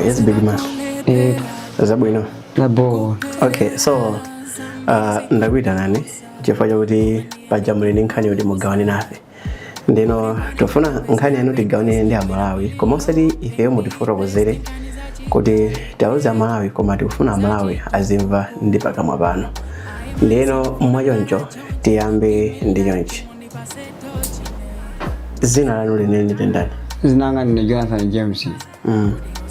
Yes, big man. Zabwino. Labo. Okay, so ndakuitanani chifukwa chakuti paja muli ndi nkhani yoti mugawane nafe. Ndino tofuna nkhani yanu tigawane ndi Amalawi, koma osati ifeyo mutifotokozere kuti tiauze Amalawi, koma tikufuna Amalawi azimva ndi pakamwa pano. Ndino mwachoncho tiyambe ndi chonchi. Zina lanu lenileni ndi ndani? Zina langa ndine Jonathan James.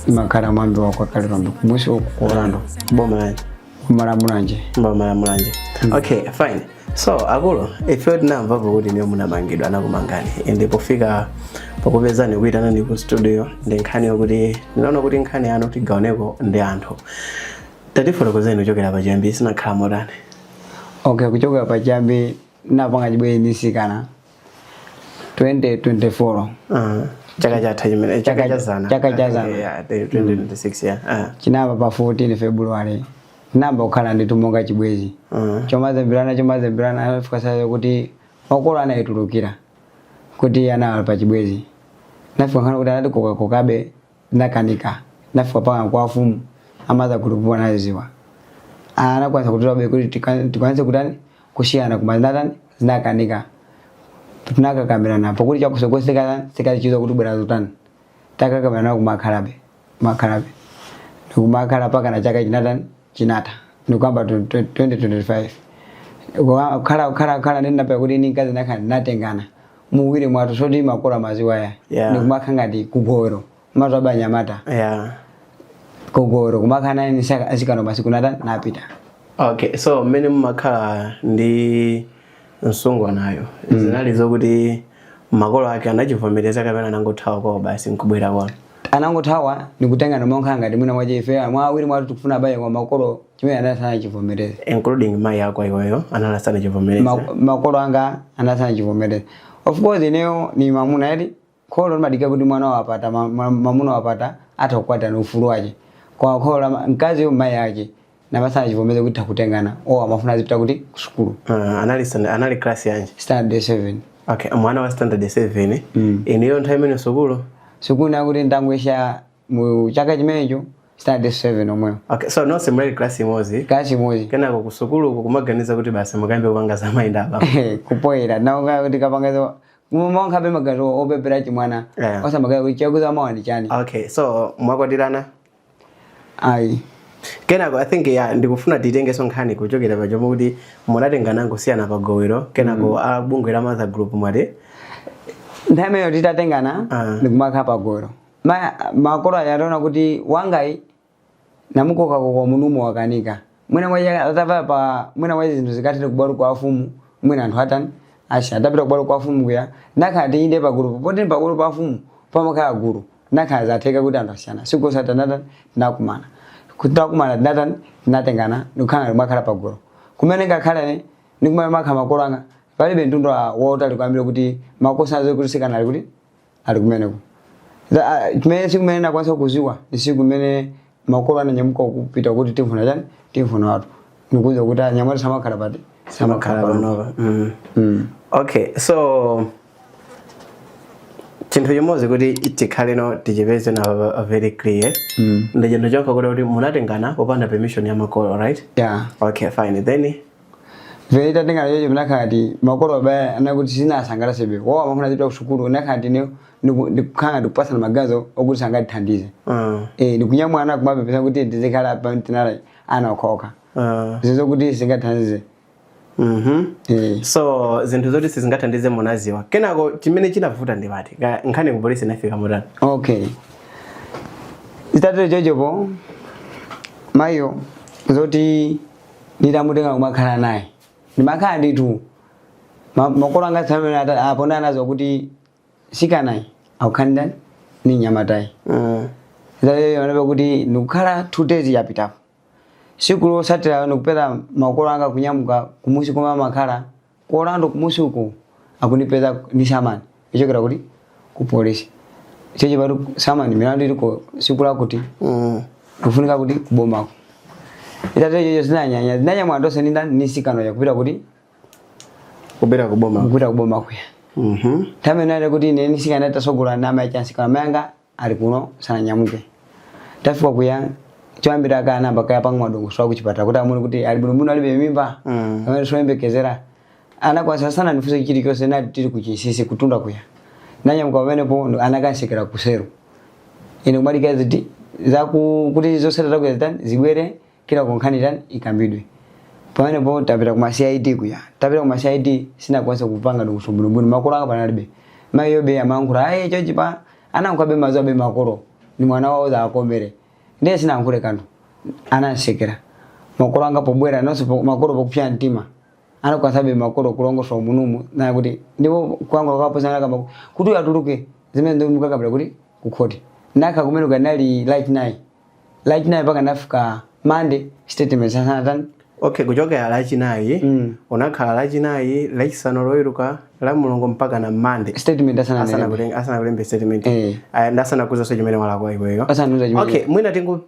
Ndimakhala mwambi wa kwa Kalilombe kumusi uku ku Orlando. Boma lanji? Boma la Mulanje. Boma la Mulanje. Okay, fine. So akulu, ife tinamvapo kuti niyo munamangidwa, anakumangani, ende pofika pokupezani kuitanani ku studio ndi nkhani yokuti ndinaona kuti nkhani yanu tigawaneko ndi anthu. Tatifotokozeni kuchokera pachiyambi, sinakhala motani? Okay, kuchokera pachiyambi, napanga chibwenzi ndi mtsikana 2024. Chaka chatha chimene, chaka cha zana. Chaka cha zana. Yeah, 2026, yeah. Chinayamba pa 14 February. Namba kukhala ndithu monga chibwenzi. Chomazembirana, chomazembirana, anafika sasa kuti makolo anayitulukira kuti ana ali pa chibwenzi. Nafika nkhani kuti anati kokakokabe nakanika. Nafika paka kwa afumu amaza kulipua naziwa. Anakwanisa kutulabe kuti tikwanise kutani kusiyana, koma zinatani, zinakanika. Tinakakamirana pakuti chakusogoseka sikachizo kuti bwera zotani. Takakamirana kumakhalabe, makhalabe ndikumakhala paka na chaka chinatani, chinatha, ndikuyamba 2025 kukhala kukhala kukhala. Ndinapeza kuti ni mkazi nakhala natengana muwiri mwathu soti makolo amaziwa ya. Ndikumakhala ngati kugowero mato abanyamata. Kugowero kumakhala naye asikana masiku natani napita. Okay, so mmene mumakhala ndi msungwanayo, zinali zokuti makolo ake anachivomereza kapena anangothawa kwawo basi nkubwera kwanu? Anangothawa nikutengana monkhala ngati mwina mwache ife mwa awiri mwathu tikufuna baye kwa makolo chimene anasana chivomereze. Including mayi ako iweyo analasana chivomereza? Makolo anga anasana chivomereze. Of course ineyo ni mamuna eti, kholo limadikira kuti mwana wapata mamuna wapata atha kukwatira ni ufulu wache, kwa kholo la mkazi mayi ake namasana chivomereze kuti takutengana o amafuna azipita kuti kusukulu. Anali class yanji? Standard 7. Okay, mwana wa standard 7. Ineyo nthawi imene sukulu? Sukulu nakuti ndangwesha mu chaka chimenecho standard 7 omweyo. Okay, so nonse mulali class imodzi? Class imodzi. Kenako kusukulu uku kumaganiza kuti basi mukayambe kupanga za mayi ndaba? Kupoyera naonga kuti kapangazo monkhabe magazo opepera chimwana. Osamagaza kuti chakuza mawa ndi chani. Okay, so mwakwatirana? Ayi. Kenako I think ya ndikufuna titengenso nkhani kuchokera pachomwe kuti munatengana kusiyana pa gowero, kenako a bungwe la Mother Group mwati? Nthawi imeneyo titatengana ndikumakhala pagowero, makolo aja ataona kuti wangayi namukokakoka munumo wakanika, mwina mwache atava pa mwina mwache zinthu zikathire kubwalo kwa afumu, mwina anthu atani asha atapita kubwalo kwa afumu kuya nakhala tiyinde pagulu poti pagulu pa afumu pamakhala gulu, nakhala zatheka kuti anthu asiyana. Siku osati natani tinakumana, kuti takumana tinatani, tinatengana ndikukhala ndimakhala pagulu kumene ngakhale ndikumana makhala makolo anga palibe mtundu wautali kwambiri kuti makosa azo kuti sikana ali kuti ali kumeneko. Chimene siku imene nakwanisa kuziwa ndi siku imene makolo ananyamuka kupita kuti timfuna chani, timfuna watu, nikuza kuti anyamata samakhala pati. Samakhala panopa. Okay, so chinthu chimodzi kuti tikhale no tichipeze na a very clear ndi chinthu chokha kuti munatengana popanda permission ya makolo, right? Yeah. Okay, fine, then. Vele tatengana chocho nakhala ti makolo abaya anakuti sinasangalasebe wawo amafuna zipita kusukulu, nakhala tine ndikukhala ndikupasana magazo okuti sangatithandize. Ndikunyamwana kumapepesa kuti tizikhala pa tinala ana okhaokha. Zizo kuti singathandize. So zinthu zoti sizingathandize munaziwa, kenako chimene chinavuta ndi pati? Nkhani ku polisi inafika motani? Okay, zitatero chochopo mayiyo zoti nditamutenga kumakhala naye ndimakhala ndithu makolo anga tsamene apona anazo kuti sikanayi akukhala ndani ni nyamatayi. Zitatero anape kuti ndikukhala 2 days yapitapo, siku losatira ndikupeza makolo anga kunyamuka kumusi komwe amakhala kolando kumusi uku, akundipeza ndi samani ichokera kuti ku polisi cheche pati samani milandu iliko siku lakuti kufunika kuti kubomako. Itatero cheche zinanyanya zinanyamula tonse ndi ndani ni sikano yakupita kuti Kupita kuboma. Kupita kuboma kuya. Nthawi imene kuti ine nisikana tasogola na amayi chansikana, amayi anga ali kuno sananyamuke. Tafika kuya, choyambira akanamba kaya panga madongoso akuchipatala kuti amone kuti ali bwinobwino, alibe mimba. Pamene soyembekezera anakwasa sana ndifunse chilichonse, nati tili kuchinsisi kutunda kuya, nanyamuka pamenepo anakansekera kusero. Ine kumadika ziti zaku kuti zosera zakuya zitani zibwere kila kunkhani tani ikambidwe. Pamenepo tapita kuma CID kuya, tapita kuma CID sinakwanisa kupanga dongosolo bwinobwino. Makolo anga panalibe, mayi yobe amayankhula ayi chochipa anankhabe mazuwa be makolo ni mwana wawo zakomere, ndiye sinayankhule kanthu, anansekera. Makolo anga pobwera nonso makolo pokupsya mtima anakwasabe makolo kulongosola munumu naye kuti ndipo kuyankhula kwapo sanakamba kuti uyu atuluke zimene ndimukakambira kuti kukhoti nakha kumene kanali Lachinayi, Lachinayi paka nafika Monday statement sanatani. Okay, kuchokera Lachinayi, unakhala Lachinayi, Lachisanu, Loweruka, la Mulungu mpaka na Monday. Statement asana asana asana kulembe statement. Eh. Aya, ndasana kuzaso chimene walakwa iweyo. Asanuza chimene. Okay, mwina tingu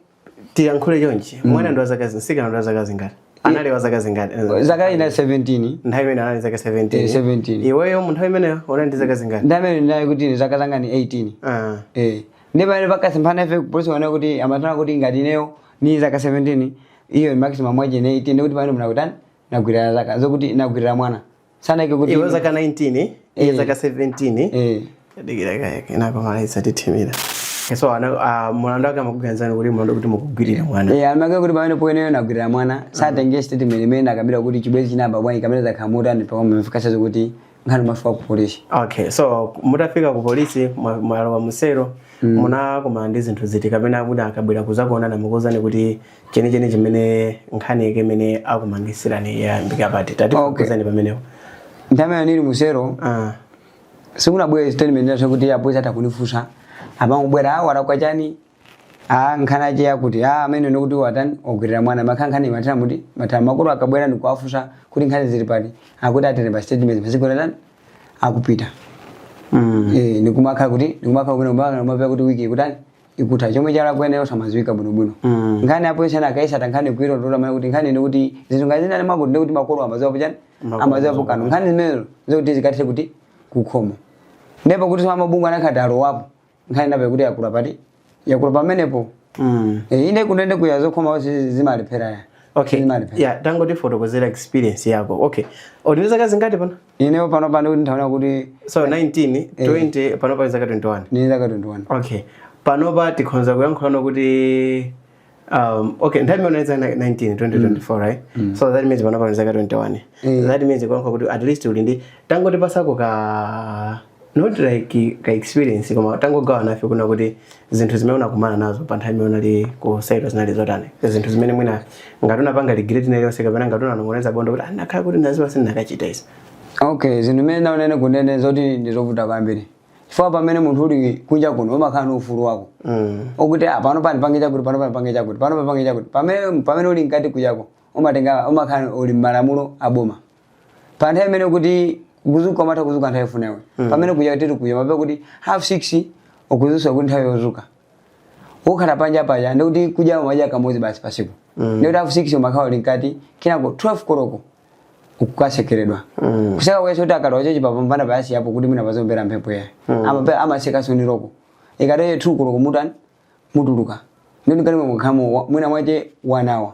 tiyankhule chonchi, mwana ndi wazaka msikana ndi wazaka zingati? Anali wazaka zingati? Zaka ina 17. Nthawi imene anali zaka 17? Eh, 17. Iweyo mu nthawi imeneyo unali ndi zaka zingati? Ndamene ndinayi kuti zaka zanga ni 18. Eh, ndi pamene pakasemphana ife kupolisi wana kuti amatana kuti ngati ineyo ni zaka 17, iyo maximum mwaje ni 18, ndikuti pamene munakutani nagwirira zaka zokuti nagwirira mwana sanaike kuti Iwe zaka 19, iye zaka 17. Eh. Dikira kaya kenako malaisa tithimira. So ana mulandu wake amakuganizani kuti mulandu kuti mukugwirira mwana. Eh, amake kuti pamene poeneyo nagwirira mwana satenge statement imene nakambira kuti chibwezi chinamba bwanji kamene zakhamutani pamwe mfika sazo kuti nkhani mafika ku polisi. Okay, so mutafika ku polisi, mwalowa musero, munakumana ndi zinthu ziti, kapena kuti akabwera kuzakuonana mukuwuzani kuti chenicheni chimene nkhani yake imene akumangisirani yayambika pati? Tatifotokozani pamenepo. Nthawi imene nili musero, sikunabwera statement yaso kuti apolisi atakunifunsa, amangobwera awo alakwa chani, a nkhani ache yakuti a amene ndikuti watani wagwirira mwana makha nkhani matana muti matana. Makolo akabwera ndikuwafunsa kuti nkhani zili pati, akuti atene pa statement masiku atani akupita. Eh, ndikumakhala kuti ndikumakhala kumene kumakhala kumapeza kuti wiki ikutani ikutha, chomwe chalakweneyo samaziwika bwinobwino. Nkhani apolisi anakaisata nkhani kuilondola mana kuti nkhani ndikuti zinthu ngati zinali mwakuti ndikuti makolo amaziwapo chani. Makolo. Amaziwapo kanthu nkhani zimenezo zokuti zikathe kuti kukhomo, ndipo kuti amabungu anakhati alowapo nkhani nape kuti yakula pati yakula pamenepo. Eh, ine kundende kuya zokhoma zimalephera ya. Okay. Zimalephera. Yeah, tangotifotokozera experience yako. Okay, uli ndi zaka zingati pano? Ineyo pano pano kuti nthawi kuti So 19, 20, panopa ndi zaka 21? Ni zaka 21. Okay, panopa tikhonza kuyankhulano kuti okay, nthawi imene unali 19, 2024, right? So that means panopa ndi zaka 21. That means kuyankhula kuti at least uli ndi, tangotipasako ka not like ka experience, koma tangogawa nafe kuna kuti zinthu zimene unakumana nazo pa nthawi imene unali ku site zinali zotani, zinthu zimene mwina ngati unapanga regret iliyonse kapena ngati unanong'oneza bondo kuti andakhala kuti ndaziwa sindinakachita izi. Okay, zinthu zimene naonene kunene zoti ndizovuta kwambiri, chifukwa pamene munthu uli kunja kuno umakhala ni ufulu wako okuti ah, pano panipange chakuti, pano panipange chakuti, pano panipange chakuti. Pamene uli mkati kuyako umatenga umakhala uli m'malamulo aboma pa nthawi imene kuti kuzuka umatha kuzuka nthawi ifuna iwe. Pamene kuja tiri kuja mapewa kuti 6:30 ukuzusa kuti nthawi yozuka ukhala panja paja ndikuti kudya umadya kamodzi basi pasiku. Ndikuti 6:30 umakhala uli mkati, kenako 12 koloko ukukasekeredwa. Kuseka kwese kuti akalowa chochi papambana payasi yapo kuti mwina pazombera mphepo yayi. Amaseka soniroko ikateye 2 koloko mutani mutuluka, ndikuti kali mwakhamo mwina mwache 1 hour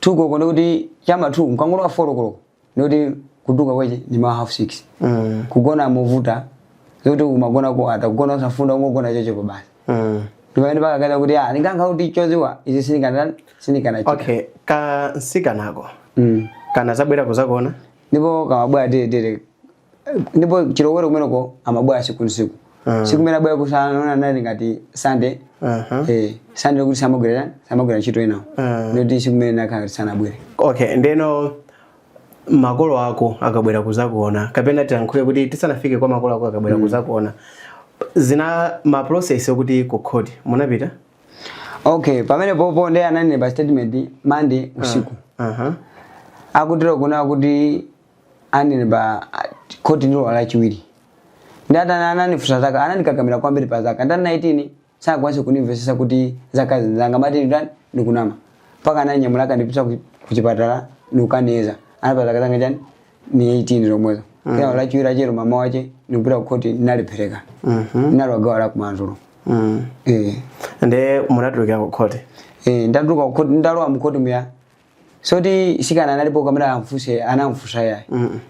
2 koloko, ndikuti chama 2 mkangolowa 4 koloko, ndikuti kutuka kweche ni ma 6:30. Kugona movuta zokuti umagona ko atakugona usafunda ungogona chocho basi. Ndipamene pakakata kuti ah, ndingankha kuti choziwa izi sindikana sindikanachita. Okay, ka msikanako kana zabwera kuzakuona? Ndipo kamabwera tere tere, ndipo chilowero kumeneko amabwera siku ndi siku. Siku imene abwera kusanaona nali ngati Sunday. Eh, Sunday kuti samagwira samagwira ntchito inawo. Ndikuti siku imene nakhala ngati sanabwere. Okay, ndeno makolo ako akabwera kuzakuona, kapena tiyankhule kuti tisanafike kwa makolo ako akabwera kuzakuona, zina ma process okuti ku court munapita? Okay, pamene popo ndi ananene pa statement Monday usiku. Akutero kuna kuti anene pa khoti ndilo Lachiwiri. Ndi atana ananifunsa zaka, anandikakamira kwambiri pa zaka. Ndani 19 sakwanisa kunimvesesa kuti zaka zanga mati ndani ndikunama. Mpaka ananyamula akandipitsa kuchipatala ndikukaniyeza. Anapa zaka zanga chani ni 18 zomwezo. Kena Lachiwiri achero mama wache ndikupita ku khoti ndinalipereka. Ndinalowa gawo la kumadzulo. Eh. Nde munatulukira ku khoti? Eh, ndatuluka ku khoti, ndalowa mkhoti muya, soti mtsikana analipo kamene amfuse, anamfusa yayi,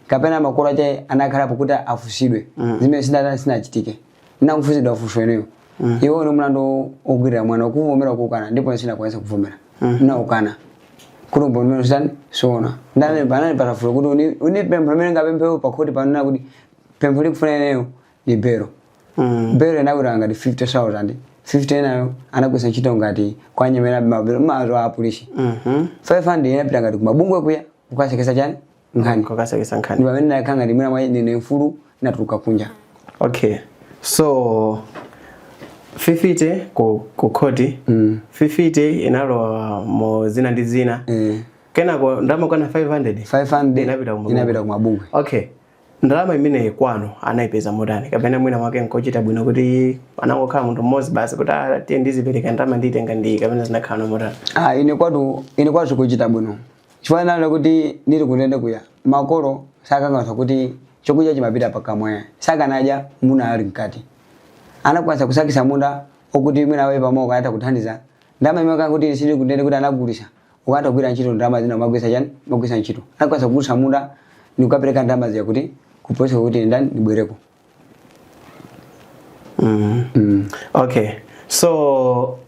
kapena makolo ache anakhalapo kuti afusidwe. Zimene sinatani, sinachitike. Ndinakufusidwa funso ineyo, iwo ni mlandu ogwirira mwana, ukuvomera, kukana? Ndipo sinakwanisa kuvomera, naukana kuti umboni umene usitani siona. Ndani panali patafulo kuti uni pempho limene ngapemphewo pa khoti panena kuti pempho likufuna ineyo ni belo. Belo inakwera ngati 50,000, 50 inayo anagwisa ntchito ngati kwanyemera mabelo mazo a polisi. 500 inapita ngati kumabungwe kuya kukasekesa chani nkhani. Kukasekesa nkhani. Ndi pamene nakhala ngati mwina mwa nene mfulu, natuluka kunja. Okay, so 50 ku khoti, 50 inalowa mo zina ndi zina, kenako ndalama kwana 500 500 inapita kumabungwe. Inapita kumabungwe. Okay, ndalama imeneyi kwanu anayipeza motani? Kapena mwina mwake nkochita bwino kuti anangokhala munthu mmodzi basi kuti, "Ah, tiye ndizipereka ndalama, nditenga ndi," kapena zinakhala motani? Ah, ine kwatu kuchita bwino, chifukwa nalo kuti ndili kundende kuya, makolo sakanganisa kuti chokudya chimapita pakamwa, sakanadya muna ali mkati. Anakwanisa kusakisa munda okuti mwina awe pamoko anatha kuthandiza ndalama imene kuti sili kundende kuti anagulisa, ukatha kugwira ntchito ndalama zina umagwisa chani, umagwisa ntchito. Anakwanisa kugulisa munda ndikukapereka ndalama zija kuti kupolisi kuti ndani ndibwereko. Okay, so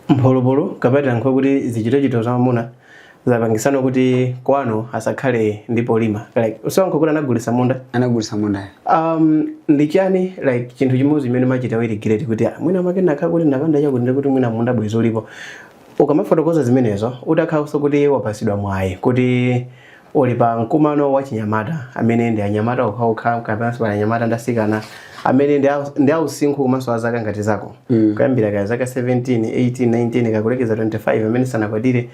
mphulupulu kapena nkho kuti zichitochito za mamuna zapangisano kuti kwanu asakhale ndi polima, like so nkho kuti anagulisa munda? Anagulisa munda. Ndi chani, like chinthu chimodzi chimene machita we regret kuti, "Ah, mwina make nakhala kuti napanda chakuti ndi kuti mwina munda bwezi ulipo"? Ukamafotokoza zimenezo, utakhalanso kuti wapasidwa mwayi kuti uli pa mkumano wa chinyamata amene ndi anyamata okhaokha, kapenanso pali anyamata ndi asikana amene ndi ausinkhu komanso azaka ngati zako, kuyambira kaya zaka 17, 18, 19 kakulekeza 25, amene sanakwatire,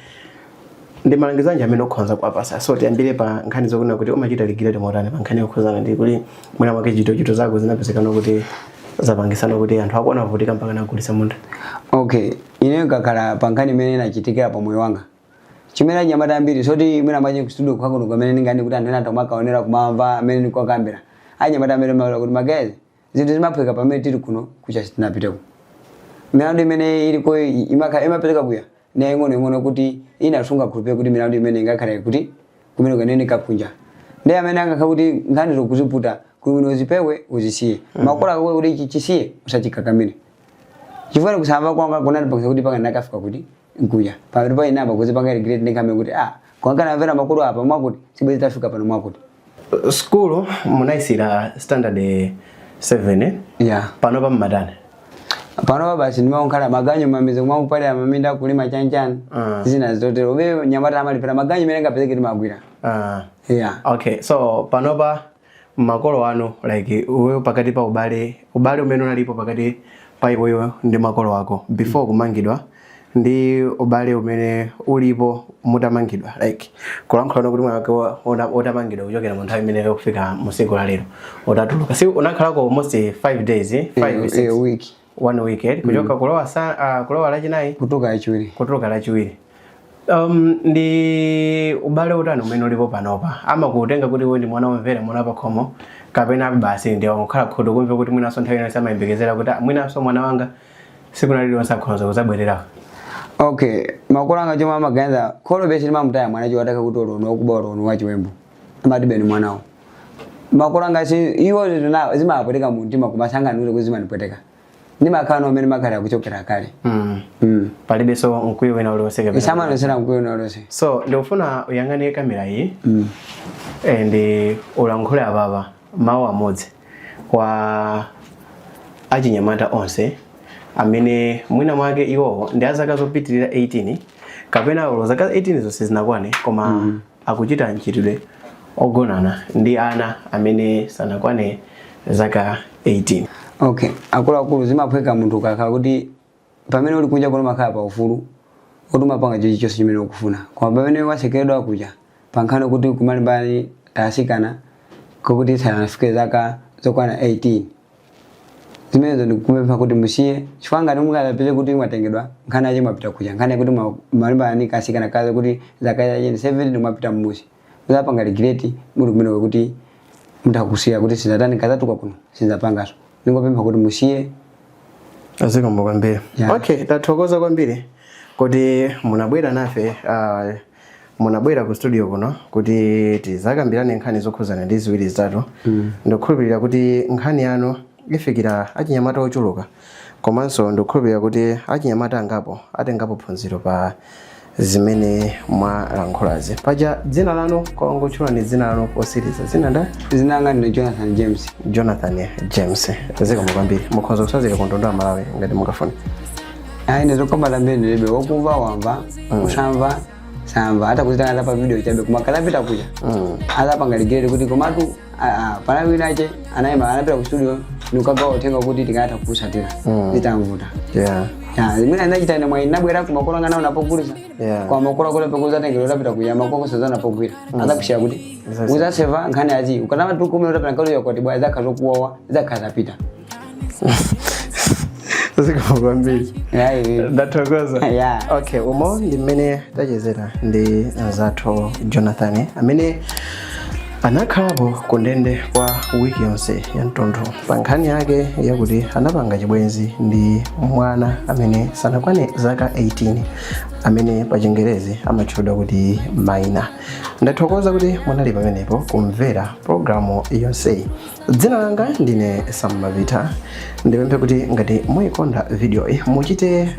ndi malangizo anji amene ukhonza kuwapasa? So tiyambire pa nkhani zokunena kuti umachita regret motani pa nkhani yokhuzana ndi kuti mwina mwake chitochito zako zinapezekano kuti zapangisano kuti anthu akuona avutika mpaka nagulisa munda? Okay, ineyo kakhala pa nkhani imene inachitikira pa moyo wanga, chimene anyamata ambiri soti mwina mwache ku studio kwakuno kumene ndingani kuti anthu ena atomakaonera kumamva amene ndikuwakambira anyamata amene maola kuti magazi zinthu zimaphweka pamene tili kuno kucha sitinapiteko. Milandu imene iliko imapereka kuya ni ing'ono ing'ono kuti inasunga khulupirira kuti milandu imene ingakhale kuti kumene kanene kakunja ndi amene angakhala kuti nkhani zokuziputa kuti uzipewe, uzisiye. Makolo akakwe kuti ichi chisiye, usachikakamire, chifukwa kusamva kwanga kunandipangisa kuti paka ndakafika kuti nkuya pamene pa inamba kuzipanga regret ndikhame kuti, ah, kwankanamvera makolo apa mwakuti sibwezi tafika pano mwakuti. Skulu munayisira standard 7, eh? Yeah. Pano pa mmatani? Pano basi ndimaonkhala maganyu mamizi kumapalira maminda, kulima chanchani, zina zotero ube nyamata amalipira maganyu imene ngapezeke timagwira. Yeah. Okay, so panopa makolo anu, like uweyo pakati pa ubale umene unalipo pakati pa iweyo ndi makolo ako before kumangidwa ndi ubale umene ulipo mutamangidwa, like kulankhulana kuti mwana wake utamangidwa kuchokera mu nthawi imeneyo kufika mu tsiku la lero utatuluka, si unakhalako almost 5 days, eh? 5, 6 week. One week, eh? Kuchoka kulowa lachinayi, kutoka yachiwiri. Kutuluka lachiwiri. Ndi ubale utani umene ulipo panopa? Amakutenga kuti iwe ndi mwana womvera, mwana pakhomo, kapena basi ndi wangokhala khutu kumve kuti mwinanso nthawi inonse amayembekezera kuti, "Ah, mwinanso mwana wanga tsiku lililonse akhoza kuzabwerera"? Okay, makolo anga chomwe amaganiza, kholo besi limamutaya mwana chiwataka kuti olono wakuba, olono wachiwembu, amati beni mwanawo. Makolo anga si iwo zimapweteka mu mtima, koma sanganiuze kuti zimandipweteka. Ndimakhala no amene makhala kuchokera kale. Palibenso mkwiyo wina uliwonse kapena? Samanosera mkwiyo wina uliwonse. So ndikufuna uyang'ane kamera iyi and ulankhule apapa mawu amodzi kwa achinyamata onse amene mwina mwake iwowo ndi azaka zopitirira 18 kapena olo zaka 18 zonse zinakwane, koma akuchita mchitidwe ogonana ndi ana amene sanakwane zaka 18. Okay, akuluakulu, zimaphweka munthu ukakhala kuti pamene uli kunja kuno makhala pa ufulu kuti umapanga chilichonse chimene ukufuna, koma pamene wasekeredwa kuja pankhani kuti kumalimbani tasikana kokuti sanafike zaka zokwana 18, zimenezo ndikupempha kuti musiye, chifukwa ngati mungapeze kuti mwatengedwa nkhani yache mwapita kuja, nkhani yakuti mwalimbana ni kasikana kaze kuti zaka zache ndi 7, mwapita mmusi, muzapanga regret muli kumeneko kuti mutakusiya kuti sizatani kazatuka kuno sizapangaso. Ndingopempha kuti musiye. Zikomo kwambiri. Okay, tathokoza kwambiri kuti munabwera nafe, munabwera ku studio kuno kuti tizakambirane nkhani zokhuzana ndi ziwiri zitatu. Ndikukhulupirira kuti nkhani yanu ifikira achinyamata ochuluka, komanso ndikukhulupirira kuti achinyamata angapo atengapo phunziro pa zimene mwalankhulazi. Paja dzina lanu, kongotchulani dzina lanu posiriza, dzina nda? Zina langa ndine Jonathan James. Jonathan James, zikomo kwambiri. Mukhoza kusazika ku mtundu wa Malawi ngati mungafune. Ayi, ndizokamba zambiri ndilibe. Wakumva wamva, kusamva samva. Hata kuzitanga pa video chabe, koma kalapita kuja azapanga regret kuti komatu pana winache anayima anapita ku studio nikukagawa uthenga kuti tingatha kusatira zitamvuta. Ya, zimene anachita ine mwayi nabwera kumakolo anga nawo napogulisa. Kwa makolo akule pekuzatengera utapita kuya makolo sazana pogwira azakushaya kuti uzaseva nkhani azi ukanama tukumene utapita nkalo yakwati bwa zakha zokuwawa zakha zapita. Zikomo kwambiri. Ayi. Ndathokoza. Okay, umo ndi mmene tachezera ndi anzathu Jonathan amene anakhalapo ku ndende kwa wiki yonse ya mtunthu pa nkhani yake yakuti anapanga chibwenzi ndi mwana amene sanakwane zaka 18, amene pa Chingerezi amatchulidwa kuti minor. Ndathokoza kuti munali pamenepo kumvera programu yonseyi. Dzina langa ndine Sammavita. Ndipemphe kuti ngati muyikonda video iyi, muchite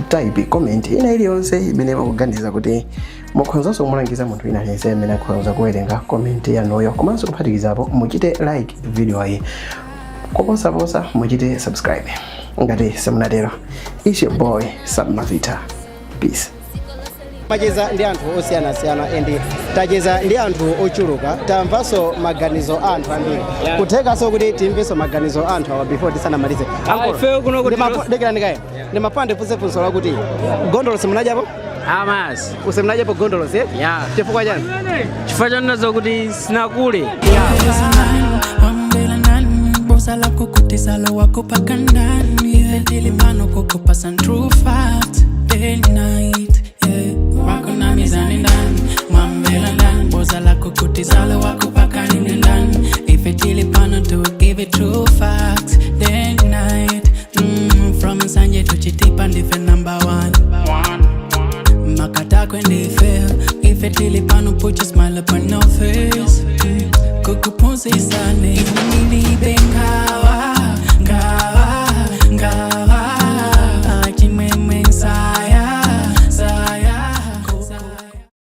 type comment ina iliyonse imene mukuganiza kuti mukhonzanso kumulangiza munthu wina aliyense amene akhonza kuwerenga comment yanuyo. Komanso kuphatikizapo, muchite like video iyi, koposaposa muchite subscribe ngati simunatero. It's your boy Sammavita, peace. Macheza ndi anthu osiyanasiyana and tacheza ndi anthu ochuluka, tamvanso maganizo a anthu ambiri. Kuthekanso kuti timvenso maganizo a anthu awa before tisanamalize. Ife kuno kuti Dekirani kaye, ndimafuna ndifunse funso lakuti gondolosi munadyapo? Amasi. Usemunadyapo gondolosi, eh? Yeah. Chifukwa chani? Chifukwa chonena kuti sinakule. Bosa lako kutisalo wako paka ndani, yeah. Tilipano kukupasa true facts day and night, yeah. Wako na mizani ndani mwambela ndani bosa lako kutisalo wako paka nini ndani ife tilipano to give it true facts day and night. From Nsanje to Chitipa ndife number one. Makatakwe ndife ife tilipano, put your smile upon your face. Kukuphunzisane nilibe.